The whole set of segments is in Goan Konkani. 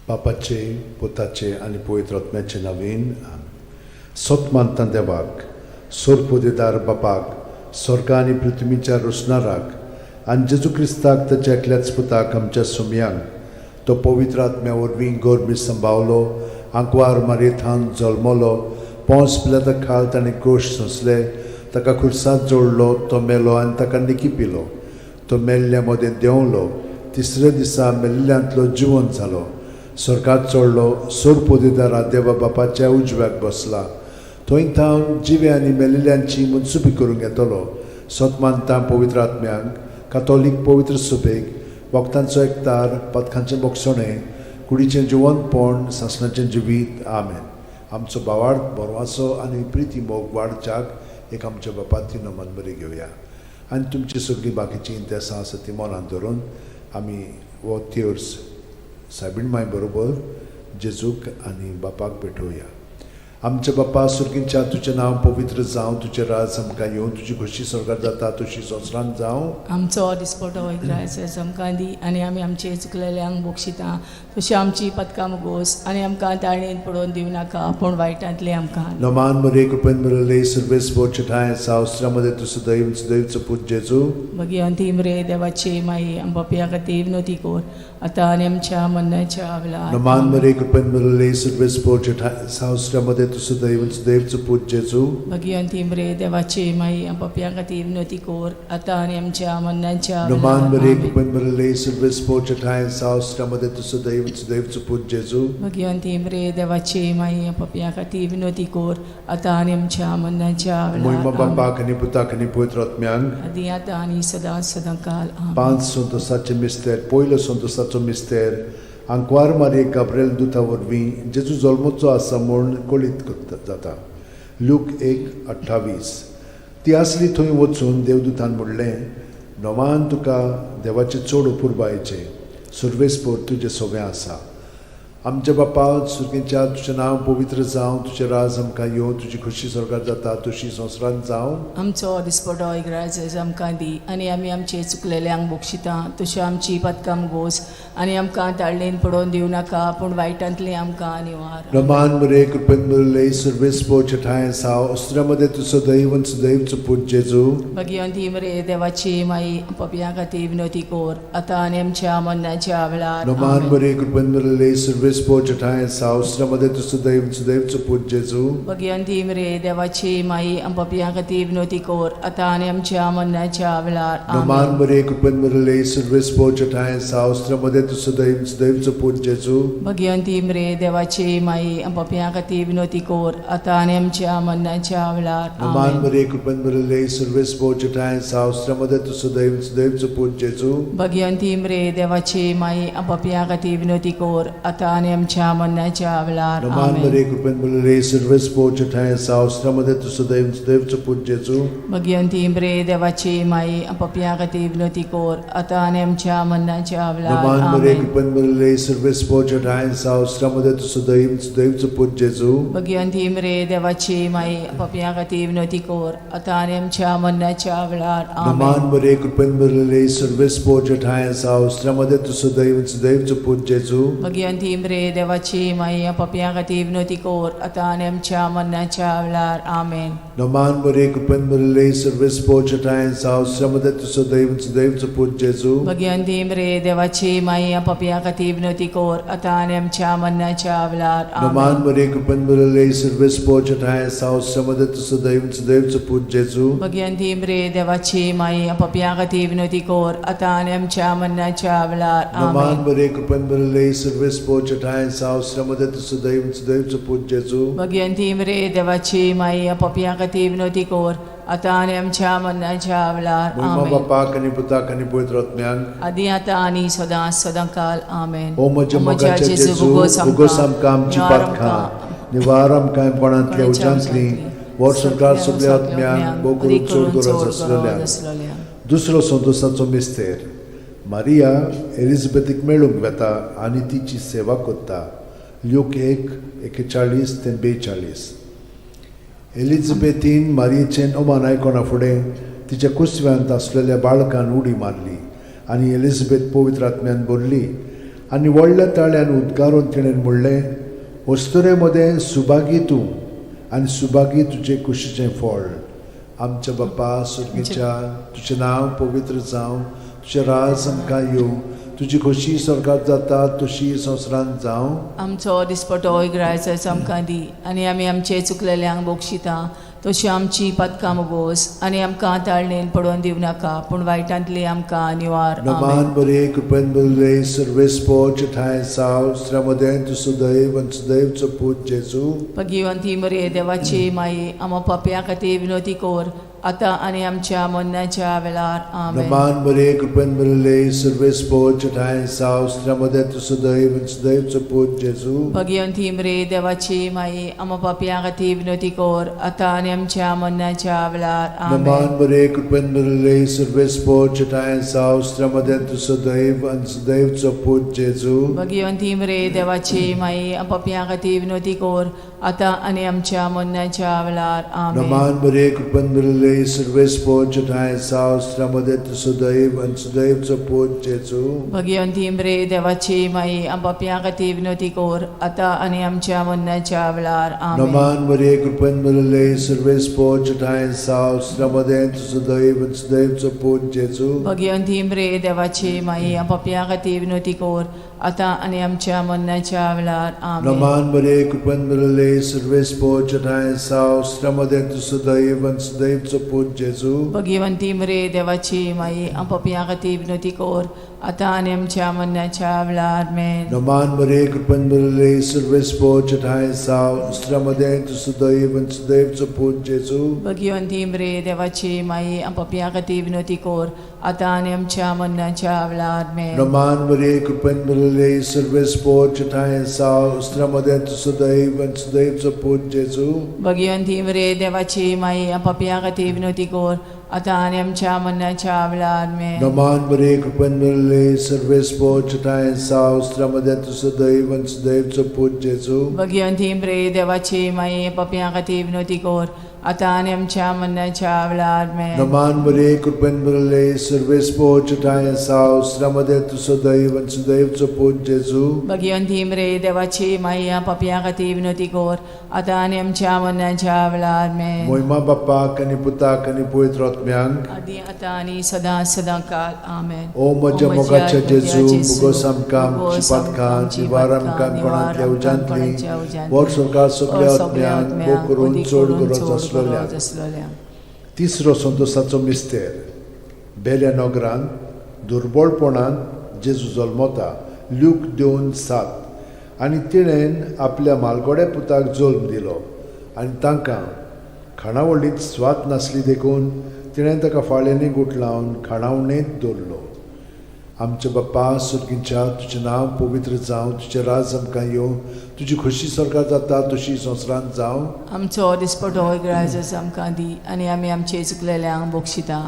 बापाचे, पुताचे आनी पवित्र आत्म्याचे नवीन. सत मानता देवाक, सोरपोदेदार बापाक, स्वर्गा आनी पृथ्वीच्या रोसणाराक, आनी जेजू क्रिस्ताक, ताच्या एकल्याच पुताक, आमच्या सुमयांक, तो पवित्र आत्म्या वरवीं गर्भी संभावलो, आंकवार मारयेथान जल्मलो, पोंस पिलाता खाल ताणें कोश सोंसले, ताका खुर्सांत जोडलो, तो मेलो आनी ताका निकी पिलो, तो मेल्ल्या मदें देंवलो, तिसऱ्या दिसा मेल्ल्यांतलो जिवन जालो, स्वर्गात चडलो, सोरपोदेदारा देवा बापाच्या उजव्याक बसला, थंय थावन जिवे आनी मेलिल्ल्यांची मनसुबी करूंक येतलो. सत मानता पवित्र आत्म्यांक, कातोलीक पवित्र सुबेक, वखदांचो एकतार, पदकांचें बोगसणें, कुडीचें जिवनपण, सासणाचें जिवीत. आमेन. आमचो भावार्थ, बरवासो आनी प्रिती मोग वाडच्याक एक आमच्या बापाती नमन बरी घेवया आनी तुमची सगळीं बाकीचीं इंतेसां आसा ती मनांत धरून आमी हो तेर्स सायबीण माय बरोबर जेजूक आनी बापाक भेटोवया. आमच्या बापा सुर्गींच्या, तुजें नांव पवित्र जावं, तुजें राज आमकां येवं, तुजी खोशी स्वर्गार जाता तशी संवसारांत जावं. आमचो दिसपटो ग्रास आमकां दी आनी आमी आमचे चुकलेल्यांक बक्षिता तशी आमची पदकां मुगोस आनी आमकां ताळणेन पडोवन दिवं नाका, पूण वायटांतलें आमकां. नमान मरे, कृपेन भरले, सर्वेस्पोर ठांय सावस्त्रामध्ये तूं सदैव सदैवचो पूत जेजू. भगिवंती मरे देवाची माई, आम पापया खातीर विनवती कर, आतां आनी आमच्या मरणाच्या वेळार. नमान मरे, कृपेन भरले, सर्वेस्पोर ठांय सावस्त्रामध्ये तूं सदैव सदैवचो पूत जेजू. भगिवंती मरे देवाची माई, आम पापया खातीर विनवती कर, आतां आनी आमच्या मरणाच्या नमान वेळार. मरे, आमेन. कृपेन भरले, सर्वेस्पोर ठांय सावस्त्रामध्ये तूं सदैव सदैवचो पूत जेजू. भगिवंती मरे देवाची माई, आम पापया खातीर विनवती कर, आतां आनी आमच्या मरणाच्या मोहिमा वेळार. आमेन. बापाक आनी पुताक आनी पवित्र आत्म्यांक. आदी आतां आनी सदां सदां काल. आमेन. पांच संतोसाचे मिस्तेर. पयलो संतोसाचो मिस्तेर, आंकवार मारयेक गाब्रेल दुता वरवीं जेजू जल्मचो आसा म्हूण कळीत करता जाता. लूक 1:28. ती आसली थंय वचून देवदूतान म्हणलें, नवान तुका देवाचें चड अपुरबायेचें, सर्वेस्पोर तुजें सगळें आसा. आमच्या बापा सुर्गेच्या, तुजें नांव पवित्र जावं, तुजें राज आमकां येवं, तुजी खोशी स्वर्गार जाता तशी संवसारांत जावं. आमचो दिसपटो इग्राज आमकां दी आनी आमी आमचे चुकलेल्यांक बक्षिता तशी आमची पदकां गोस आनी आमकां ताळणेन पडोवन दिवं नाका, पूण वायटांतलें आमकां निवार. रमान मरे, कृपेन भरले, सर्वेस्पोर ठांय साव अस्त्रामध्ये तूं सदैव सदैवचो पूत जेजू. भगिवंती मरे देवाची माई, पपया खातीर विनवती कर, आतां आनी आमच्या मरणाच्या वेळार. रमान आमेन. मरे, कृपेन भरले, सर्वेस्पोर ठांय साव अस्त्रामध्ये तूं सदैव सदैवचो पूत जेजू. भगिवंती मरे देवाची माई, पपया खातीर विनवती कर, आतां आनी आमच्या मरणाच्या वेळार. रमान आमेन. मरे, कृपेन भरले, सर्वेस्पोर ठांय साव अस्त्रामध्ये तूं सदैव सदैवचो पूत जेजू. भगिवंती मरे देवाची माई, पपया खातीर विनवती कर, आतां आनी आमच्या मरणाच्या वेळार. रमान आमेन. मरे, कृपेन भरले, सर्वेस्पोर ठांय साव अस्त्रामध्ये तूं सदैव सदैवचो पूत जेजू. भगिवंती मरे देवाची माई, पपया खातीर विनवती कर, आतां आनी आमच्या मरणाच्या वेळार. रमान आमेन. मरे, कृपेन भरले, सर्वेस्पोर ठांय साव अस्त्रामध्ये तूं सदैव सदैवचो पूत जेजू. भगिवंती मरे देवाची माई, पपया खातीर विनवती कर, आतां आनी आमच्या मरणाच्या वेळार. रमान मरे, आमेन. कृपेन भरले, सर्वेस्पोर ठांय साव अस्त्रामध्ये तूं सदैव सदैवचो पूत जेजू. भगिवंती मरे देवाची माई, पपया खातीर विनवती कर, आतां आनी आमच्या मरणाच्या वेळार. रमान आमेन. मरे, कृपेन भरले, सर्वेस्पोर ठांय साव अस्त्रामध्ये तूं सदैव सदैवचो पूत जेजू. भगिवंती मरे देवाची माई, पपया खातीर विनवती कर, आतां आनी आमच्या मरणाच्या वेळार. आमेन. रमान मरे, कृपेन भरले, सर्वेस्पोर ठांय साव अस्त्रामध्ये तूं सदैव सदैवचो पूत जेजू. भगिवंती मरे देवाची माई, पपया खातीर विनवती कर, आतां आनी आमच्या मरणाच्या वेळार. रमान आमेन. मरे, कृपेन भरले, सर्वेस्पोर ठांय साव अस्त्रामध्ये तूं सदैव सदैवचो पूत जेजू. भगिवंती मरे देवाची माई, पपया खातीर विनवती कर, आतां आनी आमच्या मरणाच्या वेळार. रमान आमेन. मरे, कृपेन भरले, सर्वेस्पोर ठांय साव अस्त्रामध्ये तूं सदैव सदैवचो पूत जेजू. भगिवंती मरे देवाची माई, पपया खातीर विनवती कर, आतां आनी आमच्या मरणाच्या वेळार. महिमा आमेन. बापाक आनी पुताक आनी पवित्र आत्म्याक. आदी आतां आनी सदां सदां काल. आमेन. ओ म्हज्या मोगाच्या जेजू, उगोस आमकां आमची पातकां, निवार आमकां कोणांतल्या उज्यांतली, वर संवसार सगल्या आत्म्यांक, भोव करून चड गरज आसलेल्या. दुसरो संतोसाचो मिस्तेर, मारिया एलिझाबेथीक मेळूंक वेता आनी तिची सेवा करता. ल्यूक 1:41 ते 42. एलिझाबेथीन मारियेचें अमान आयकना फुडें तिच्या कुसव्यांत आसलेल्या बाळकान उडी मारली आनी एलिझाबेथ पवित्र आत्म्यान भरली. आनी व्हडल्या ताळ्यान उद्गारून तिणें म्हणलें, अस्तुरे मदें सुभागी तूं आनी सुभागी तुजे कुशीचें फळ. आमच्या बापा सुर्गीच्या, तुजें नांव पवित्र जावं, तुजें राज आमकां येवं, तुजी खोशी स्वर्गात जाता तशी संवसारांत जावं. आमचो दिसपटो इगरायचो आमकां दी आनी आमी आमचे चुकलेल्यांक बक्षिता तशी आमची पातकां मोगोस आनी आमकां ताळणेन पडोवन दिवं नाका पूण वायटांतली आमकां निवार. आमेन. नमान बरे कृपेन बरले सर्वेस्पोच ठांय साव श्रमदें तूं सुदैव आनी सुदैवचो पूत जेजू. भगिवंती मरे देवाची माई, आमा पापया खातीर विनोती कोर आतां आनी आमच्या मरणाच्या वेळार. आमेन. नमान बरे कृपेन बरले सर्वेस्पोच ठांय साव श्रमदें तूं सुदैव आनी सुदैवचो पूत जेजू. भगिवंती मरे देवाची माई, आमा पापया खातीर विनोती कोर आतां आनी आमच्या मरणाच्या वेळार. आमेन. नमान बरे कृपेन बरले सर्वेस्पोच ठांय साव श्रमदें तूं सुदैव आनी सुदैवचो पूत जेजू. भगिवंती मरे देवाची माई, पापया खातीर विनोती कोर आतां आनी आमच्या मरणाच्या वेळार. आमेन. नमान बरे कृपेन बरले सर्वेस्पोच ठांय साव श्रमदें तूं सुदैव आनी सुदैवचो पूत जेजू. भगिवंती मरे देवाची माई, पापया खातीर विनोती कोर आतां आनी आमच्या मरणाच्या वेळार. आमेन. नमान मरिये कृपेन भरिल्ले सर्वेस्पोच ठांय साव श्रमदें तुजो दैव आनी सुदैवचो पूत जेजू. भगिवंती मरे देवाची माई, पापया खातीर विनोती कोर आतां आनी आमच्या मरणाच्या वेळार. आमेन. नमान मरिये कृपेन भरिल्ले सर्वेस्पोच ठांय साव श्रमदें तुजो दैव आनी सुदैवचो पूत जेजू. भगिवंती मरे देवाची माई, पापया खातीर विनोती कोर आतां आनी आमच्या मरणाच्या वेळार. आमेन. नमान मरिये कृपेन भरिल्ले सर्वेस्पोच ठांय साव श्रमदें तुजो दैव आनी सुदैवचो पूत जेजू. भगिवंती मरे देवाची माई, पापया खातीर विनोती कोर आतां आनी आमच्या मरणाच्या वेळार. आमेन. नमान मरिये कृपेन भरिल्ले सर्वेस्पोच ठांय साव श्रमदें तुजो दैव आनी सुदैवचो पूत जेजू. भगिवंती मरे देवाची माई, पापया खातीर विनोती कोर आतां आनी आमच्या मरणाच्या वेळार. आमेन. नमान मरिये कृपेन भरिल्ले सर्वेस्पोच ठांय साव श्रमदें तुजो दैव आनी सुदैवचो पूत जेजू. भगिवंती मरे देवाची माई, पापया खातीर विनोती कोर आतां आनी आमच्या मरणाच्या वेळार. आमेन. नमान मरिये कृपेन भरिल्ले सर्वेस्पोच ठांय साव श्रमदें तुजो दैव आनी सुदैवचो पूत जेजू. भगिवंती मरे देवाची माई, पापया खातीर विनोती कोर आतां आनी आमच्या मरणाच्या वेळार. आमेन. मोहिमा बाप्पाक आनी पुताक आनी पवित्र आत्म्यांक, आदी आतां आनी सदां सदां काल. आमेन. ओ म्हज्या मोगाच्या जेजू, मुगोस आमकां आमची पातकां निवार आमकां कोणांतल्या उज्यांतली वर सरकार सगल्या आत्म्यांक भोग करून चड गरज आसलेल्या. तिसरो संतोसाचो मिस्तेर. बेल्या नगरांत दुर्बळपणान जेजू जल्मता. ल्यूक 2:7. आनी तिणेन आपल्या मालगोड्या पुताक जल्म दिलो आनी तांकां खाणावळींत स्वाद नासली देखून तिणें ताका फाळ्यांनी गुठलावन खाणावणेंत दवरलो. आमच्या बाप्पा सुर्गींच्या, तुजें नांव पवित्र जावं, तुजें राज आमकां येवं, तुजी खोशी स्वर्गात जाता तशी संवसारांत जावं. आमचो दिसपटो इगराजस आमकां दी आनी आमी आमचे चुकलेल्यांक बक्षिता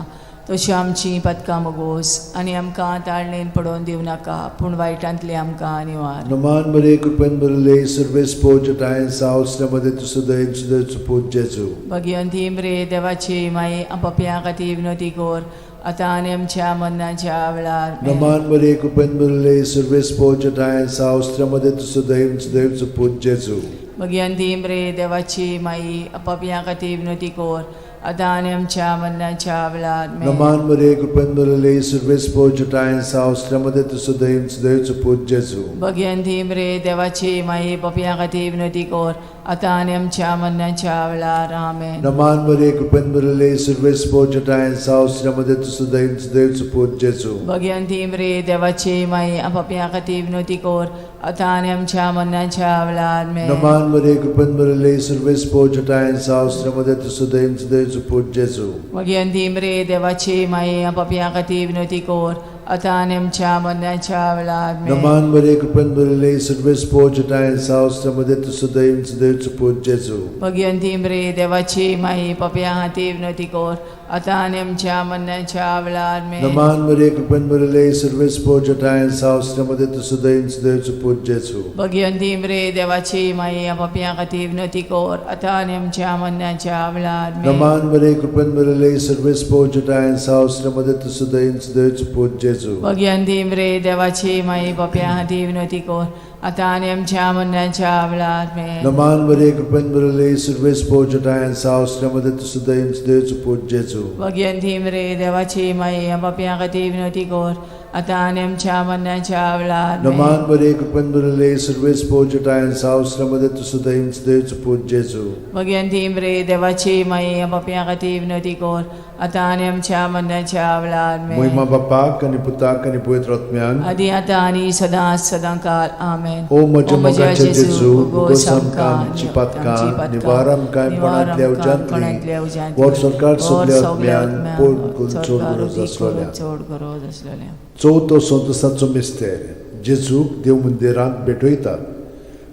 तशी आमची पदकां मोगोस आनी आमकां ताळणेन पडोवन दिवं नाका पूण वायटांतली आमकां निवार. नमान मरे कृपेन भरिल्ले सर्वेस्पोज ठांय सावसल्यामध्ये तूं सदैव सदैव पूत जेजू. भगिवंती मरे देवाची माई, पापयां खातीर विनोती कोर आतां आनी आमच्या मरणाच्या वेळार. आमेन. नमान मरे कृपेन भरिल्ले सर्वेस्पोज ठांय सावसल्यामध्ये तूं सदैव सदैव पूत जेजू. भगिवंती मरे देवाची माई, पापयां खातीर विनोती कोर आतां आनी आमच्या मरणाच्या वेळार. आमेन. नमान मरे कृपेन भरिल्ले सर्वेस्पोज ठांय सावसल्यामध्ये तूं सदैव सदैव पूत जेजू. भगिवंती मरे देवाची माई, पापयां खातीर विनोती कोर आतां आनी आमच्या मरणाच्या वेळार. आमेन. नमान मरे कृपेन भरिल्ले सर्वेस्पोज ठांय सावसल्यामध्ये तूं सदैव सदैव पूत जेजू. भगिवंती मरे देवाची माई, पापयां खातीर विनोती कोर आतां आनी आमच्या मरणाच्या वेळार. आमेन. नमान मरे कृपेन भरिल्ले सर्वेस्पोज ठांय सावसल्यामध्ये तूं सदैव सदैव पूत जेजू. भगिवंती मरे देवाची माई, पापयां खातीर विनोती कोर आतां आनी आमच्या मरणाच्या वेळार. आमेन. नमान मरे कृपेन भरिल्ले सर्वेस्पोज ठांय सावसल्यामध्ये तूं सदैव सदैव पूत जेजू. भगिवंती मरे देवाची माई, पापयां खातीर विनोती कोर आतां आनी आमच्या मरणाच्या वेळार आमेन. नमान मरिये, कृपेन भरिल्ले, सर्वेस्पोर जटायन साव, श्रीमते तुसुदयन सुदैवचो पूत जेजू. भगिवंती मरे देवाची माई, पापयां खातीर विनवती कर आतां आनी आमच्या मरणाच्या वेळार आमेन. नमान मरिये, कृपेन भरिल्ले, सर्वेस्पोर जटायन साव, श्रीमते तुसुदयन सुदैवचो पूत जेजू. भगिवंती मरे देवाची माई, पापयां खातीर विनवती कर आतां आनी आमच्या मरणाच्या वेळार आमेन. नमान मरिये, कृपेन भरिल्ले, सर्वेस्पोर जटायन साव, श्रीमते तुसुदयन सुदैवचो पूत जेजू. भगिवंती मरे देवाची माई, पापयां खातीर विनवती कर आतां आनी आमच्या मरणाच्या वेळार आमेन. नमान मरिये, कृपेन भरिल्ले, सर्वेस्पोर जटायन साव, श्रीमते तुसुदयन सुदैवचो पूत जेजू. भगिवंती मरे देवाची माई, पापयां खातीर विनवती कर आतां आनी आमच्या मरणाच्या वेळार आमेन. मोहिमा बापाक आनी पुताक आनी पवित्र आत्म्यान, आदी आतां आनी सदां सदां काल आमेन. ओ म्हज्या मोगाचे जेजू, उगोस आमकां आमची पातकां, निवार आमकां कोणांतल्या उज्यांतली, वर सरकार सगल्या आत्म्यान पोट करून चड गरज आसलेल्या. चड गरज आसलेल्या. चवथो संतोसाचो मिस्तेर, जेजूक देव मंदिरांत भेटयतात.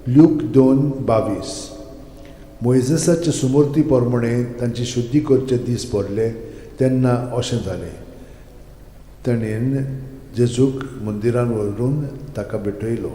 ल्यूक 2:22. मोयजेसाचे सुमूर्ती प्रमाणे तांची शुद्धी करचे दीस पडले तेन्ना अशें जालें, ताणें जेजूक मंदिरान व्हरून ताका भेटयलो.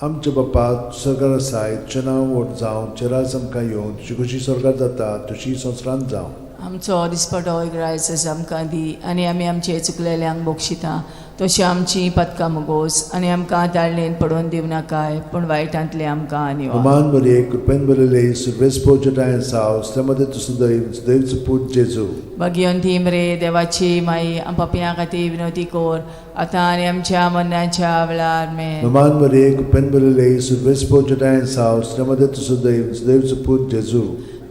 आमच्या बापा सरकार आसाय, तुजें नांव व्हड जावं, तुजें राज आमकां येवं, तुजी कशी सरकार जाता तशी संवसारांत जावं. आमचो दिसपटो ग्रायस आमकां दी आनी आमी आमचे चुकलेल्यांक बक्षिता तशी आमची पदकां मुगोस आनी आमकां ताळणेन पडोवन दिवं नाकाय, पूण वायटांतले आमकां निवार. नमान मरिये, कृपेन भरिल्ले, सर्वेस्पोर जटायन साव, श्रीमते तुसुदैव सुदैवचो पूत जेजू. भगिवंती मरे देवाची माई, पापयां खातीर विनवती कर आतां आनी आमच्या मरणाच्या वेळार आमेन. नमान मरिये, कृपेन भरिल्ले, सर्वेस्पोर जटायन साव, श्रीमते तुसुदैव सुदैवचो पूत जेजू.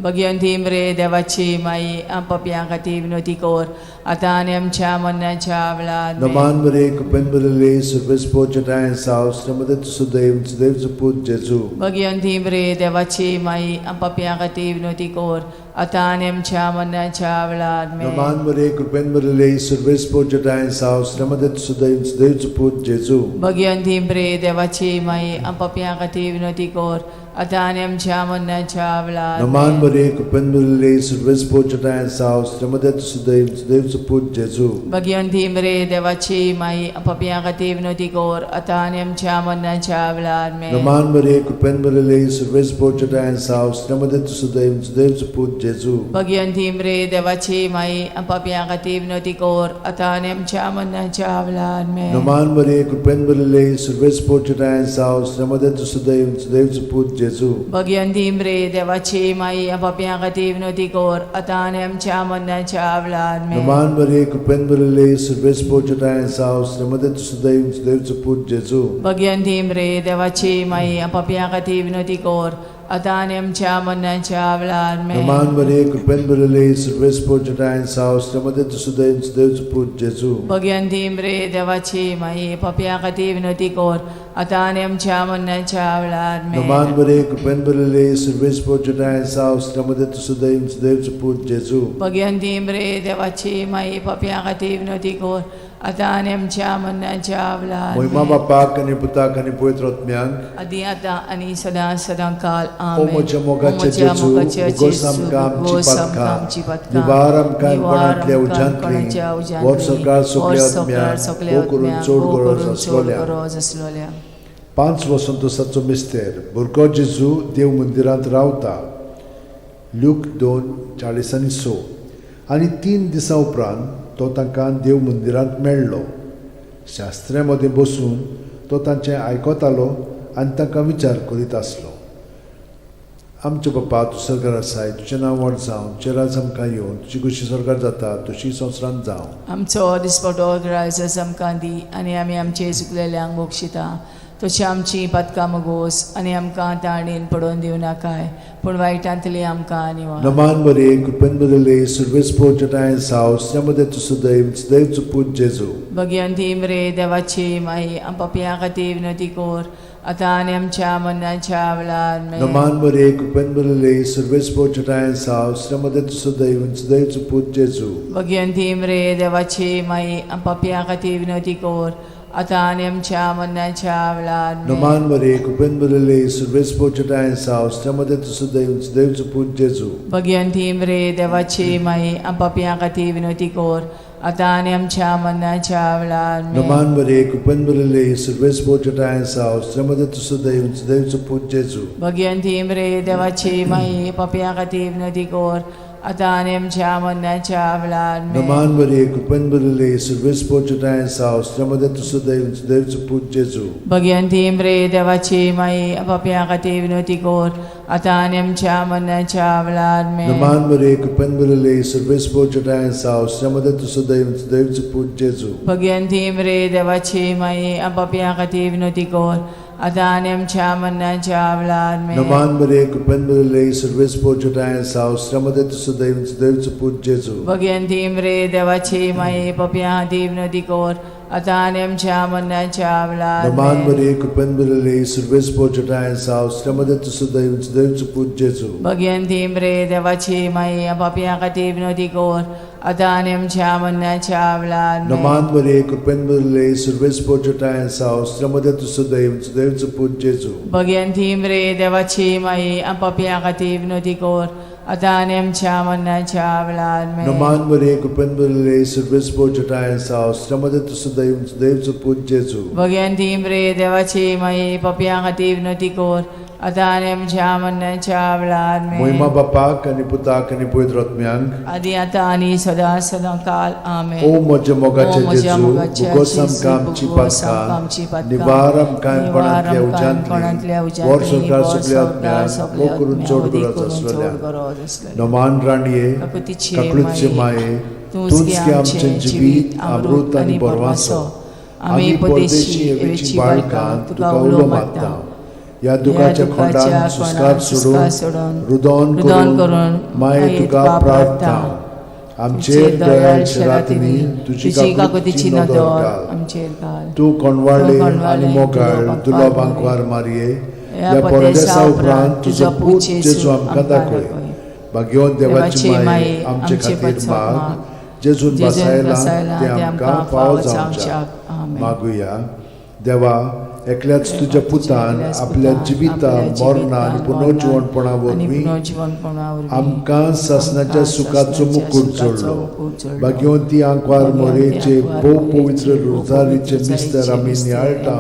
भगिवंती मरे देवाची माई, पापयां खातीर विनवती कर आतां आनी आमच्या मरणाच्या वेळार आमेन. नमान मरिये, कृपेन भरिल्ले, सर्वेस्पोर जटायन साव, श्रीमते तुसुदैव सुदैवचो पूत जेजू. भगिवंती मरे देवाची माई, पापयां खातीर विनवती कर आतां आनी आमच्या मरणाच्या वेळार आमेन. नमान मरिये, कृपेन भरिल्ले, सर्वेस्पोर जटायन साव, श्रीमते तुसुदैव सुदैवचो पूत जेजू. भगिवंती मरे देवाची माई, पापयां खातीर विनवती कर आतां आनी आमच्या मरणाच्या वेळार नमान आमेन. मरिये, कृपेन भरिल्ले, सर्वेस्पोर जटायन साव, श्रीमते तुसुदैव सुदैवचो पूत जेजू. भगिवंती मरे देवाची माई, पापयां खातीर विनवती कर आतां आनी आमच्या मरणाच्या वेळार आमेन. नमान मरिये, कृपेन भरिल्ले, सर्वेस्पोर जटायन साव, श्रीमते तुसुदैव सुदैवचो पूत जेजू. भगिवंती मरे देवाची माई, पापयां खातीर विनवती कर आतां आनी आमच्या मरणाच्या वेळार आमेन. नमान मरिये, कृपेन भरिल्ले, सर्वेस्पोर जटायन साव, श्रीमते तुसुदैव सुदैवचो पूत जेजू. भगिवंती मरे देवाची माई, पापयां खातीर विनवती कर आतां आनी आमच्या मरणाच्या वेळार आमेन. नमान मरिये, कृपेन भरिल्ले, सर्वेस्पोर जटायन साव, श्रीमते तुसुदैव सुदैवचो पूत जेजू. भगिवंती मरे देवाची माई, पापयां खातीर विनवती कर आतां आनी आमच्या मरणाच्या वेळार आमेन. नमान मरिये, कृपेन भरिल्ले, सर्वेस्पोर जटायन साव, श्रीमते तुसुदैव सुदैवचो पूत जेजू. भगिवंती मरे देवाची माई, पापयां खातीर विनवती कर आतां आनी आमच्या मरणाच्या वेळार आमेन. नमान मरिये, कृपेन भरिल्ले, सर्वेस्पोर जटायन साव, श्रीमते तुसुदैव सुदैवचो पूत जेजू. भगिवंती मरे देवाची माई, पापयां खातीर विनवती कर आतां आनी आमच्या मरणाच्या वेळार मोहिमा आमेन. बापाक आनी पुताक आनी पवित्र आत्म्याक, आदी आतां आनी सदां सदां काल ओ आमेन. म्हज्या मोगाचे ओ म्हज्या जेजू, मोगाचे उगोस जेजू, आमकां आमची उगोस आमकां पातकां, आमची पातकां, निवार आमकां निवार कोणांतल्या आमकां उज्यांतली, कोणाच्या उज्यांतली, वर सरकार सगल्या वर सरकार आत्म्याक, सगल्या भोव करून आत्म्याक, चड भोव गरज करून चड आसलोल्या. गरज आसलोल्या. 5 वसंतोसाचो मिस्तेर, भुरगो जेजू देव मंदिरांत रावता. ल्यूक 2:46. आनी 3 दिसां उपरांत तो तांकां देव मंदिरांत मेळ्ळो. शास्त्र्यां मदें बसून तो तांचें आयकतालो आनी तांकां विचार करीत आसलो. आमच्या बापा, तूं सरकार आसाय, तुजें नांव व्हड जावं, तुजें राज आमकां येवं, तुजी कशी सरकार जाता तशी संवसारांत जावं. आमचो दिसपटो ग्रायस आमकां दी आनी आमी आमचे चुकलेल्यांक बक्षिता तशी आमची पातकां मुगोस आनी आमकां ताणेन पडोवन दिवं नाकाय, पूण वायटांतली आमकां निवार. नमान मरिये, कृपेन भरिल्ले, सर्वेस्पोर जटायन साव, श्रीमते तुसुदैव सुदैवचो पूत जेजू. भगिवंती मरे देवाची माई, पापयां खातीर विनवती कर आतां आनी आमच्या मरणाच्या वेळार आमेन. नमान मरिये, कृपेन भरिल्ले, सर्वेस्पोर जटायन साव, श्रीमते तुसुदैव सुदैवचो पूत जेजू. भगिवंती मरे देवाची माई, पापयां खातीर विनवती कर आतां आनी आमच्या मरणाच्या वेळार आमेन. नमान मरे कृपेन भरिल्ले सुर्वेस पोचटाय साव श्रमदे तुसु देव देवचो पूत जेजू. भगवंती मरे देवाची माई आपापया खातीर विनवती कर आतां आनी आमच्या मरणाच्या वेळार आमेन. नमान मरे कृपेन भरिल्ले सुर्वेस पोचटाय साव श्रमदे तुसु देव देवचो पूत जेजू. भगवंती मरे देवाची माई पापया खातीर विनवती कर आतां आनी आमच्या मरणाच्या वेळार आमेन. नमान मरे कृपेन भरिल्ले सुर्वेस पोचटाय साव श्रमदे तुसु देव देवचो पूत जेजू. भगवंती मरे देवाची माई पापया खातीर विनवती कर आतां आनी आमच्या मरणाच्या वेळार आमेन. नमान मरे कृपेन भरिल्ले सुर्वेस पोचटाय साव श्रमदे तुसु देव देवचो पूत जेजू. भगवंती मरे देवाची माई पापया खातीर विनवती कर आतां आनी आमच्या मरणाच्या वेळार आमेन. नमान मरे कृपेन भरिल्ले सुर्वेस पोचटाय साव श्रमदे तुसु देव देवचो पूत जेजू. भगवंती मरे देवाची माई पापया खातीर विनवती कर आतां आनी आमच्या मरणाच्या वेळार नमान आमेन. मरे कृपेन भरिल्ले सुर्वेस पोचटाय साव श्रमदे तुसु देव देवचो पूत जेजू. भगवंती मरे देवाची माई पापया खातीर विनवती कर आतां आनी आमच्या मरणाच्या वेळार आमेन. नमान मरे कृपेन भरिल्ले सुर्वेस पोचटाय साव श्रमदे तुसु देव देवचो पूत जेजू. भगवंती मरे देवाची माई पापया खातीर विनवती कर आतां आनी आमच्या मरणाच्या वेळार आमेन. नमान मरे कृपेन भरिल्ले सुर्वेस पोचटाय साव श्रमदे तुसु देव देवचो पूत जेजू. भगवंती मरे देवाची माई पापया खातीर विनवती कर आतां आनी आमच्या मरणाच्या वेळार आमेन. मोहिमा बापाक आनी पुताक आनी पवित्र आत्म्यांक आदी आतां आनी सदां सदां काल आमेन. ओ म्हज्या मोगाचे ओ म्हज्या जेजू मोगाचे भुगोस जेजू, आमकां आमची भुगोस आमकां आमची पातकां पातकां, निवार आमकां कोणांतल्या कोणांतल्या उज्यांतली उज्यांतली, वर संवसार वर सगल्या संवसार आत्म्यांक सगल्या मोग करून आत्म्यांक, चड मोग गरज करून चड आसलेल्या गरज आसलेल्या. नमान राणये काकुतीचे काकळूतचे माये तूंच की आमचें जिवीत अमृत आनी बरवासो. आमी परदेशी हेवेची बाळकां तुका उलो मारता. ह्या दुखाच्या खोंडान सुस्कार सोडून रुदोन करून माये तुका प्रार्थना. आमचेर दयाळ शरातिनी तुजी काकुतीची नदर घाल. आमचेर घाल. तूं कोणवाळे आनी मोगाळ दुलो बांकवार मारये ह्या परदेसा उपरांत तुजो पूत जेजू आमकां दाखय. भाग्यवंत देवाची माये आमचे खातीर माग जेजून बसायला ते आमकां फावो जावच्याक. मागुया. देवा एकल्याच तुज्या पुतान आपल्या जिविता मरणा आनी पुनर्जिवणपणा वरवीं आमकां सासणाच्या सुखाचो मुकूट जोडलो. भाग्यवंती आंकवार मोरेचे भोव पवित्र रोजारीचे मिस्तर आमी नियाळटा.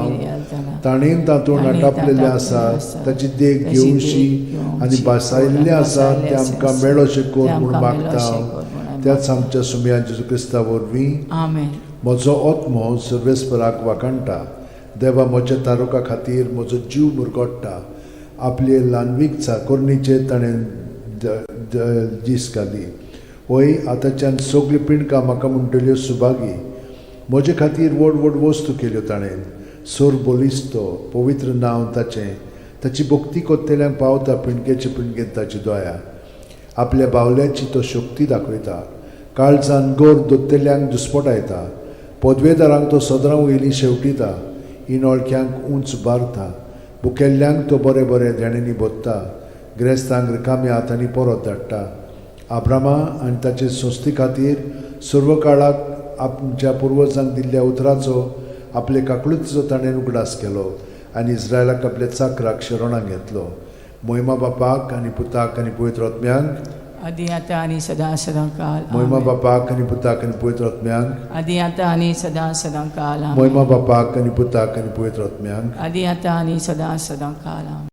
ताणें तातूंत आटापलेलें आसा ताची देख घेवशी आनी भासायल्लें आसा तें आमकां मेळोशें कर म्हूण मागता त्याच आमच्या सुमया जेजू क्रिस्ता वरवीं. आमेन. म्हजो आत्मो सर्वेस्पराक वाखाणटा. देवा म्हज्या तारुका खातीर म्हजो जीव मुरगोट्टा. आपले ल्हानवीक चाकोरणीचेर ताणें दीस घाली. वय आतांच्यान सगळीं पिंडकां म्हाका म्हणटल्यो सुभागी. म्हजे खातीर व्हड व्हड वस्तू केल्यो ताणें. सोर बलिस्तो पवित्र नांव ताचें. ताची भक्ती कोत्तेल्यांक पावता पिंडकेचे पिंडकेन ताची दया. आपल्या बावल्याची तो शक्ती दाखयता. काळजान गोर दोत्तेल्यांक दुस्पटायता. पदवेदारांक तो सदरां वयली शेवटिता. इनोळख्यांक उंच बारता. बुकेल्ल्यांक तो बरें बरें देण्यांनी भोत्ता. ग्रेस्तांक रिकाम्या हातांनी परत धाडटा. आब्रामा आनी ताचे संस्थे खातीर सर्व काळाक आमच्या पुर्वजांक दिल्ल्या उतराचो आपले काकळुतीचो ताणें उगडास केलो आनी इस्रायलाक आपल्या चाकराक शरणाक घेतलो. मोहिमा बापाक आनी पुताक आनी पवित्र आत्म्यांक. आदी आतां आनी सदां सदां काल मोहिमा आमेन. बापाक आनी पुताक आनी पवित्र आत्म्यांक. आदी आतां आनी सदां सदां काल आमेन. मोहिमा बापाक आनी पुताक आनी पवित्र आत्म्यांक. आदी आतां आनी सदां सदां काल आमेन.